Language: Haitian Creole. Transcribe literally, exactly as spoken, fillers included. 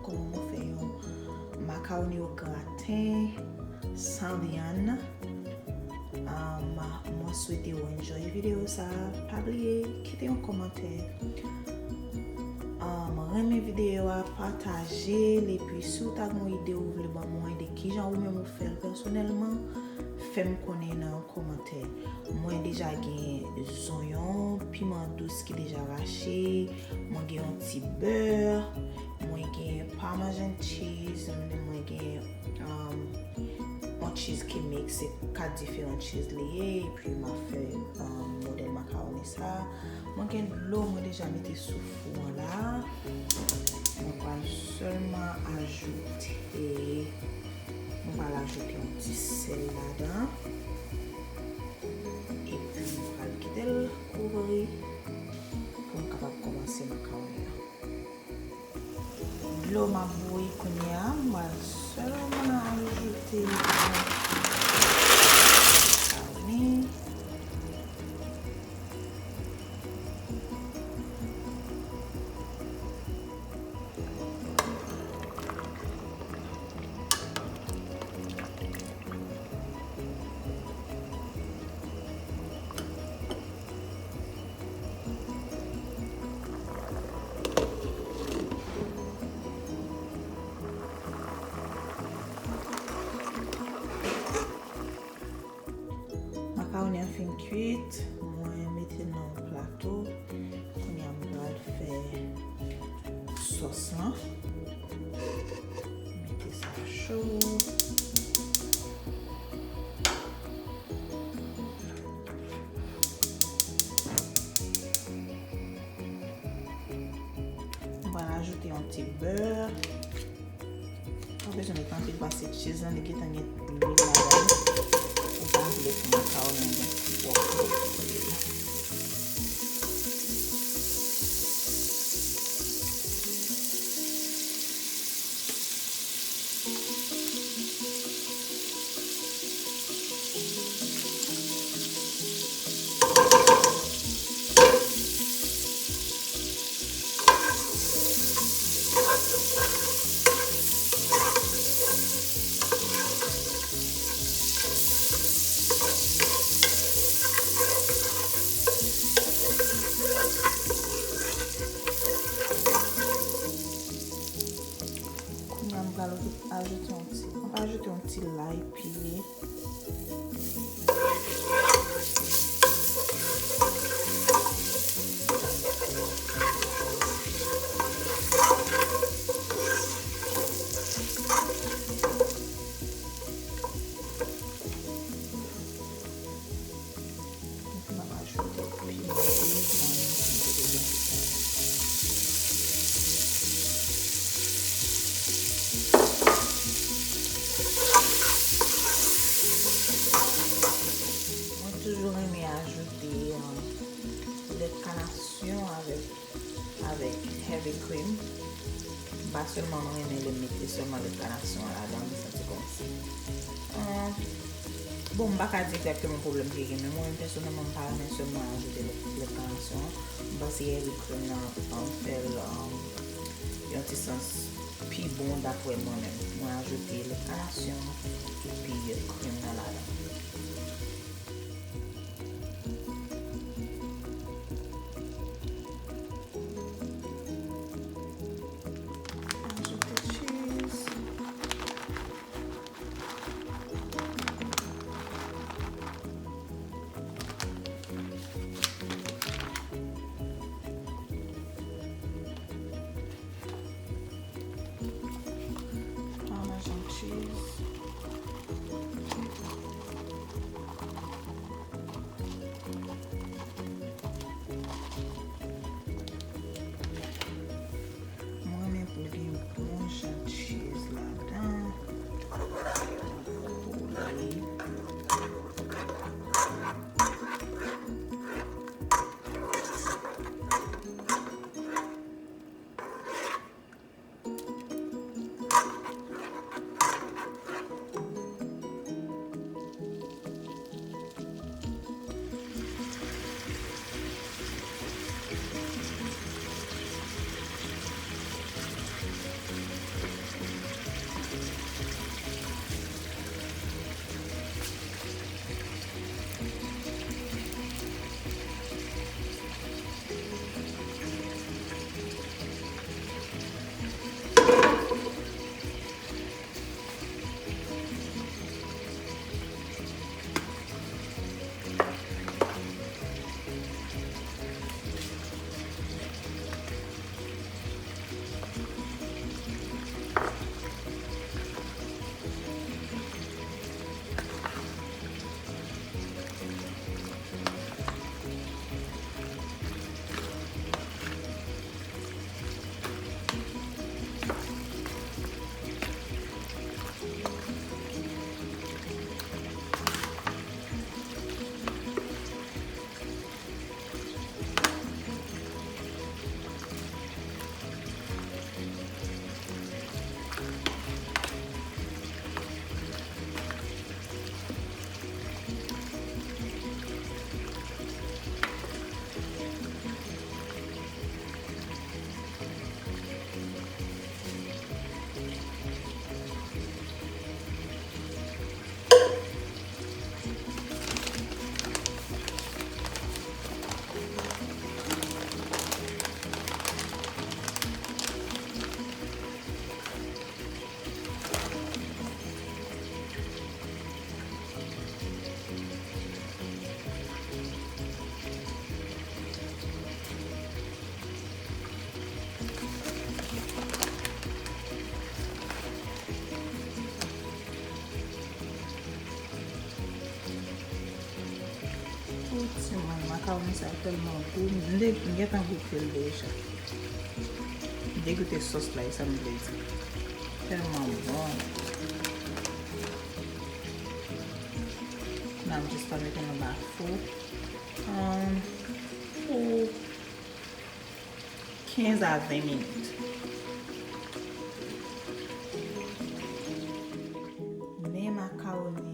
Kòman mwen fè yon makawoni o graten san vyann. Um, mwen swete w enjoy videyo sa. Pa bliye kite yon kòmantè. Um, renmen videyo a, pataje l, epi si w ta gen yon ide ou vle ban mwen de kijan ou menm ou fè l pèsonèlman, fè m konnen nan kòmantè. Mwen deja gen zonyon, piman dous ki deja rache, mwen gen yon ti bè, mwen gen Parmesan cheese, mwen gen, um, yon cheese ki mix, se kat diferan cheese li ye, epi m ap fè, um, modèl makawoni sa. Mwen gen dlo mwen deja mete sou fou an la. Mwen pral sèlman ajoute, mwen pral ajoute yon ti sèl ladan. Epi mwen pral kite l kouvri pou m kapab kòmanse makawoni an. Dlo m ap bouyi kounye a, m pral sèlman ajoute makawoni. Makawoni an fin kwit, mwen mete l nan yon plato. Kounye a m pral fè sòs lan. Mete sa cho. M pral ajoute yon ti bè. Pa bezwen met anpil paske cheese lan li gentan gen lwil ladan l. Ou pa vle pou makawoni an gen twòp lwil. Kounye a, m pral ajoute yon ti, m ap ajoute yon ti lay piye. Epi m ap ajoute piman devan an pou m te devan sa. Mwen toujou renmen ajoute, um, lèt kanasyon avèk avèk heavy cream. M pa sèlman renmen lè m mete sèlman lèt kanasyon an ladan, m santi kòmsi, ah, bon, m pa ka di egzakteman pwoblèm ki gen, men mwen menm pèsonèlman, m pa renmen sèlman ajoute lèt, lèt kanasyon an. M panse heavy cream nan, um, fè l, um, yon ti sans pi bon daprè mwen menm. Mwen ajoute lèt kanasyon an epi cream nan ladan. Ajoute cheese. Parmesan cheese. Mwen, makawoni sa tèlman gou. M de- m gentan goute l deja. M degoute sòs la, e sa m vle di. Tèlman bon. Nan, m jis pa mete l anba fou. Um, pou kenz a ven minit. Men makawoni